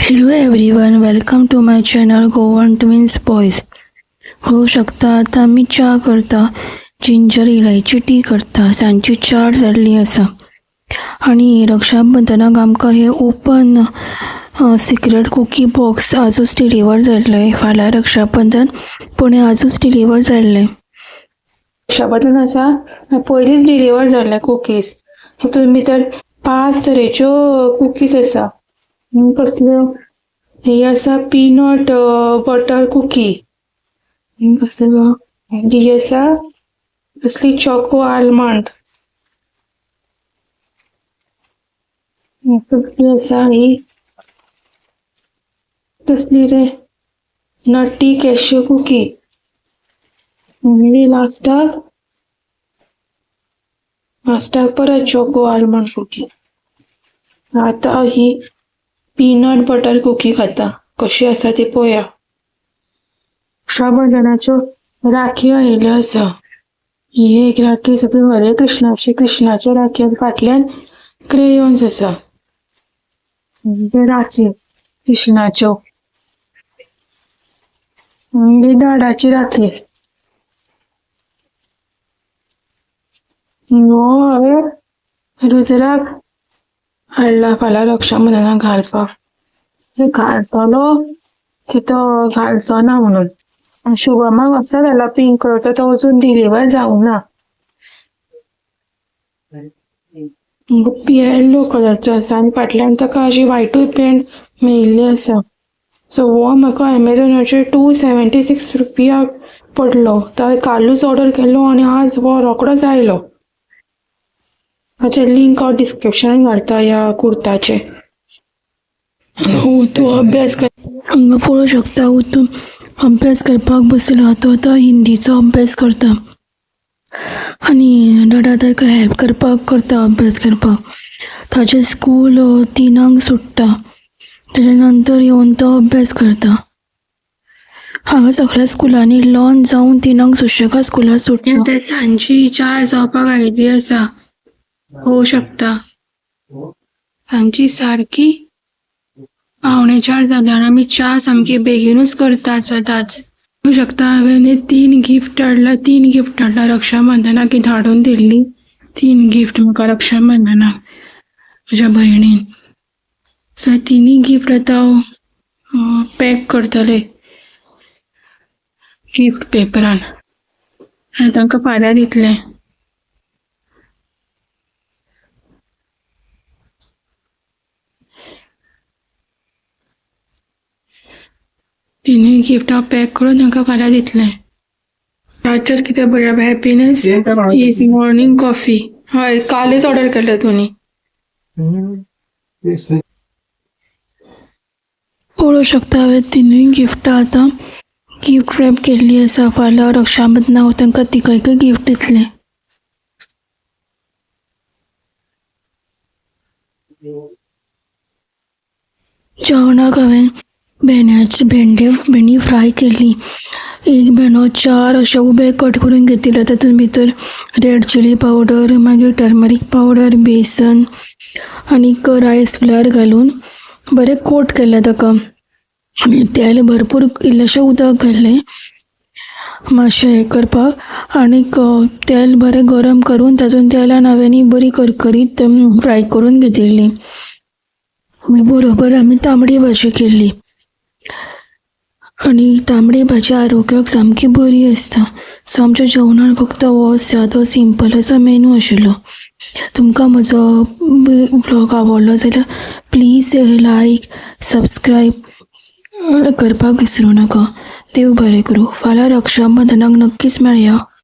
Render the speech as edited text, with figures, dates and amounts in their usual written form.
Hello everyone, welcome to my channel Goan twins boys. पळोवंक शकता आतां आमी च्या करता, जिंजर इलायची टी करता. सांजची 4 जाल्ली आसा आनी रक्षाबंधनाक आमकां हे ओपन सिक्रेट कुकी बॉक्स आजूच डिलिवर जाल्ले. फाल्यां रक्षाबंधन, पूण हे आजूच डिलिवर जाल्ले. रक्षाबंधन आसा, पयलीच डिलिवर जाल्ले कुकीज. हितून भितर 5 तरेच्यो कुकीज आसा. कसल्यो? ही आसा पीनट बटर कुकी. कसलो ही आसा? कसली? Choco almond. कसली आसा ही? कसली रे? Nutty cashew cookie. लास्टाक लास्टाक परत चॉको आलमंड कुकी. आता ही पीनट बटर कुकी खाता, कशी आसा ती पळोवया. रक्षाबंधनाच्यो राखी आयिल्ल्यो आसा. ही एक राखी सगळी हरे कृष्णाची, कृष्णाच्या राखी फाटल्यान क्रेयॉन्स आसा. राखी कृष्णाच्यो. ही डाडाची राखी. हो हांवें रुद्राक हाडला फाल्यां रक्षाबंधनाक घालपाक. घालतलो की तो घालचो ना म्हणून. शुभमाक असो जालो पिंक कलरचो, तो अजून डिलिवर जावंक ना. येल्लो कलरचो आसा आनी फाटल्यान ताका अशी व्हायटूय पेंट मेळिल्ली आसा. सो हो म्हाका एमेझॉनाचेर 276 रुपया पडलो. तो हांवें कालूच ऑर्डर केल्लो आनी आज हो रोकडोच आयलो. ताचे लिंक हांव डिस्क्रिप्शनान घालता ह्या कुर्ताचे. तूं अभ्यास कर. हांगा पळोवंक शकता, तूं अभ्यास करपाक बसला. तो आतां हिंदीचो अभ्यास करता आनी डाडा ताका हेल्प करपाक करता अभ्यास करपाक. ताचें स्कूल 3 सुट्टा, ताच्या नंतर येवन तो अभ्यास करता. हांगा सगळ्या स्कुलांनी लॉन जावन 3 सुशेगाद स्कुलां सुट्टा. सांजची 4 जावपाक आयिल्ली आसा. पळोवंक शकता, सांजची सारकी 3:45 जाल्या आनी आमी च्या सामकी बेगीनूच करता सदांच. पळोवंक शकता, हांवें 3 गिफ्ट हाडला. 3 गिफ्ट हाडला रक्षाबंधनाक. धाडून दिल्ली 3 गिफ्ट म्हाका रक्षाबंधनाक म्हज्या भयणीन. सो तिनूय गिफ्ट आतां हांव पॅक करतले गिफ्ट पेपरान आनी तांकां फाल्यां दितले. तिनूय गिफ्ट हांव पॅक करून तांकां फाल्यां दितले. ताचेर कितें बरयलां? Happiness is morning coffee. हय, कालच ऑर्डर केले दोनी. पळोवंक शकता, हांवें तिनूय गिफ्टां आतां गिफ्ट रॅप केल्ली आसा. फाल्यां रक्षाबंधनाक तांकां तिगांयकय गिफ्ट दितले. जेवणाक हांवें भेंड्याची भेंडी फ्राय केली. एक भेंडो 4 अशे उबे कट करून घेतिल्ले. तातूंत भितर रेड चिली पावडर, मागीर टर्मरीक पावडर, बेसन आनीक रायस फ्लावर घालून बरें कोट केलें ताका. आनी तेल भरपूर इल्लेशें उदक घातलें मातशें हें करपाक आनीक तेल बरें गरम करून तातूंत तेलान हांवें न्ही बरी करकरीत फ्राय करून घेतिल्ली. बरोबर आमी तांबडी भाजी केल्ली आनी तांबडी भाजी आरोग्याक सामकी बरी आसता. सो आमच्या जेवणान फक्त हो सादो सिंपल असो मेनू आशिल्लो. तुमकां म्हजो ब्लॉग आवडलो जाल्यार प्लीज लायक, सबस्क्रायब करपाक विसरूं नाका. देव बरें करूं. फाल्यां रक्षाबंधनाक नक्कीच मेळया.